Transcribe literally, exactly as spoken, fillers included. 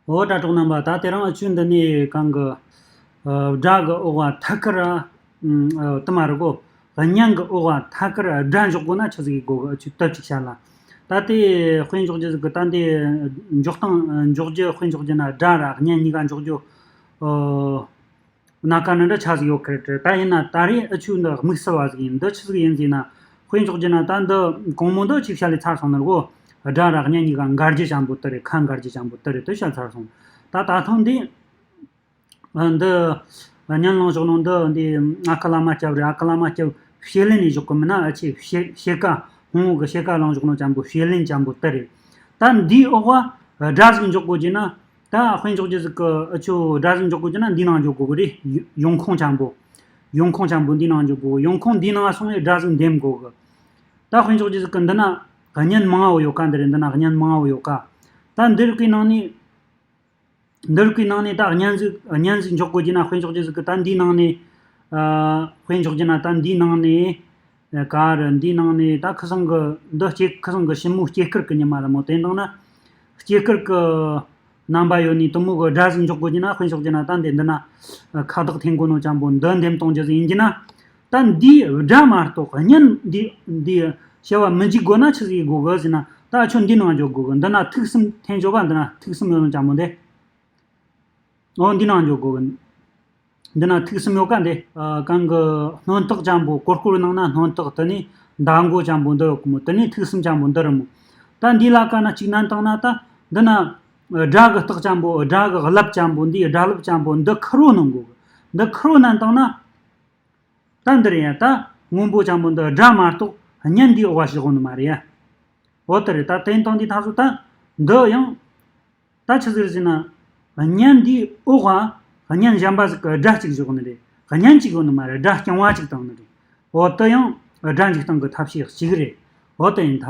འོ་དྲ་གྲོགས་རྣམ་པ། ད་དེ་རིང་འུ་ཆོས་འདི་ནས་གང་གི་ཨ་སྒྲ་གི་འོག་བ་ཐད་ཀར་ཨ་ཨ་དུ་མ་རེད་གོ། བརྙན་གི་འོག་བ་ཐད་ཀར་སྒྲ་འཇོག་དགོས་ན་ཆི་ཟིག་ཡེད་དགོས་གི། འུ་ཆོས་དེབ་ཅིག་བཤད་ལ། ད་དེ་དཔེ་འཇོག་རྒྱུ་ཟིག་གི། ད་འདི་འཇོག་སྟངས་འཇོག་རྒྱུ། དཔེ་འཇོག་རྒྱུ་ན་སྒྲ་ར་བརྙན་གཉིས་ཀ་འཇོག་རྒྱུ། ཨ་སྣ་ཁ་ནི་འདྲ་ཆ་ཟིག་ཡོད་ཁི་རེད། ད་ཡིན་ན་ད་རེས་འུ་ཆོས་འདི་དམིགས་བསལ་བ་ཟིག་ཡིན། འདི་ཆི་ཟིག་ཡིན་ཟེར་ན། དཔེ་འཇོག་རྒྱུ་ན་ད་འདི་གོང་མོ་འདི་ཅིག་བཤད་ལས་ཚར་སོང་ནི་རེད་གོ། སྒྲ་ར་བརྙན་གཉིས་ཀ་འགལ་རྒྱུ་ཅན་པོ་དེ་རེད། ཁ་འགལ་རྒྱུ་ཅན་པོ་དེ་རེད། དེ་བཤད་ཚར་སོང་། ད་ད་ཐེངས་འདི་ཨ་འདི་བརྙན་བླངས་བཞག་ནོ་འདི་འདི་ཨ་ཁུ་བླ་མ་སྐྱབས་རེད། ཨ་ཁུ་བླ་མ་སྐྱབས་ཕྱེད་ལེན་ནས་བཞག་གི་མིན་ན། ཨ་ཆེ་ཕྱེད་ཕྱེད་ཀ། སྔོན་འགོག་གི་ཕྱེད་ཀ་བླངས་བཞག་ནོ་ཅན་པོ་ཕྱེད་ལེན་ཅན་པོ་དེ་རེད། ད་འདིའི་འོག་བ་སྒྲ་ཟིག་འཇོག་དགོས་རྒྱུ་ན། ད་དཔེ་འཇོག་རྒྱུ་ཟིག་གི་འུ་ཆོས་སྒྲ་ཟིག་འཇོག་དགོས་རྒྱུ་ན་འདི་ནང་འཇོག་དགོས་གི་རེད། ཡོང་ཁུངས་ཅན་པོ། ཡོང་ཁུངས་ཅན་པོ་འདི་ནང་འཇོག་དགོས། ཡོང་ཁུངས་འདི་ནང་སོང་བའི་སྒྲ་ཟིག་འདེམས་དགོས་གི། ད་དཔེ་འཇོག་རྒྱུ་ཟིག་གི་འདི་ན་བརྙན་མང་བོ་ཡོད་ཀ། འདི་རེད། འདི་ན་བརྙན་མང་བོ་ཡོད་ཀ། ད་འདི་རིགས་ཀྱི་ནང་ནས། འདི་རིགས་ཀྱི་ནང་ནས་ད་བརྙན་ཟིག་བརྙན་ཟིག་འཇོག་དགོས་རྒྱུ་ན། དཔེ་འཇོག་རྒྱུ་ཟིག་གི་ད་འདིའི་ནང་ནས། ཨ་དཔེ་འཇོག་རྒྱུ་ན་ད་འདིའི་ནང་ནས། ཨ་ག་རེ། འདིའི་ནང་ནས་ད་ཁུ་སང་གི་འདི་སྐྱེ་ཁུ་སང་གི་ཞི་མོ་སྐྱེས་སྐར་གི་ཉི་མ་རེད་མོ། དེ་འདང་ན་སྐྱེས་སྐར་གི་རྣམ་པ་ཡོད་ནི་དེ་མོ་གི་སྒྲ་ཟིག་འཇོག་དགོས་རྒྱུ་ན། དཔེ་འཇོག་རྒྱུ་ན་ད་འདི་འདི་ན་ཁ་བཏགས་འཐེན་དགོས་ནོ་ཅན་པོ་འདི་འདེམས་གཏོང་རྒྱུ་ཟིག་ཡིན་རྒྱུ་ན། ད་འདིའི་སྒྲ་མ་གཏོགས་བརྙན་འདི་འདི་བྱ་བ་མི་འཇུག་དགོས་ན་ཆི་ཟིག་ཡེད་དགོས་གི་ཟེར་ན། ད་ཁྱོད་འདི་ནང་འཇོག་དགོས་གི། འདི་ན་ཐིག་གསུམ་འཐེན་ཆོག་པ། འདི་ན་ཐིག་གསུམ་ཡོད་ནོ་ཅན་པོ་འདི། འོ་འདི་ནང་འཇོག་དགོས་གི། འདི་ན་ཐིག་གསུམ་ཡོད་ཀ་འདི། ཨ་གང་གི་སྣོན་རྟགས་ཅན་པོ། ཀོར་ཀོར་ནང་ན་སྣོན་རྟགས། དེ་ནས་མདའ་མགོ་ཅན་པོ་འདི་ཡོད་གི་མོ། དེ་ནས་ཐིག་གསུམ་ཅན་པོ་འདི་རེད་མོ། ད་འདི་ལ་ཀ་ན་གཅིག་བསྣན་བཏང་ན། ད་འདི་ན་སྒྲ་གི་རྟགས་ཅན་པོ། སྒྲ་གི་རླབས་ཅན་པོ། འདིའི་སྒྲ་རླབས་ཅན་པོ་འདི་ཁུར་བོ་བསྣན་དགོས་གི། འདི་ཁུར་བོ་བསྣན་བཏང་ན། ད་འདིར་ཡང་ད་སྔོན་པོ་ཅན་པོ་འདི་སྒྲ་མ་གཏོགས་བརྙན་འདིའི་འོག་བ་ཞིག་འོང་ནི་མ་རེད་ཡ། འོ་དེ་རེད། ད་དེ་ཡིན་དང་འདི་ཐག་ཆོད། ད་འདི་ཡང་ད་ཆི་ཟིག་རེད་ཟེར་ན། བརྙན་འདིའི་འོག་བ་བརྙན་གཞན་པ་ཟིག་གི་སྒྲ་གཅིག་བཞག་ནི་རེད། བརྙན་གཅིག་ཡོད་ནི་མ་རེད། སྒྲ་རྐྱང་བ་གཅིག་བཏང་ནི་རེད། འོ་དེ་ཡང་སྒྲ་འཇུག་སྟངས་ཀྱི་ཐབས་ཤེས་གཅིག་རེད། འོ་དེ་ཡིན་ད།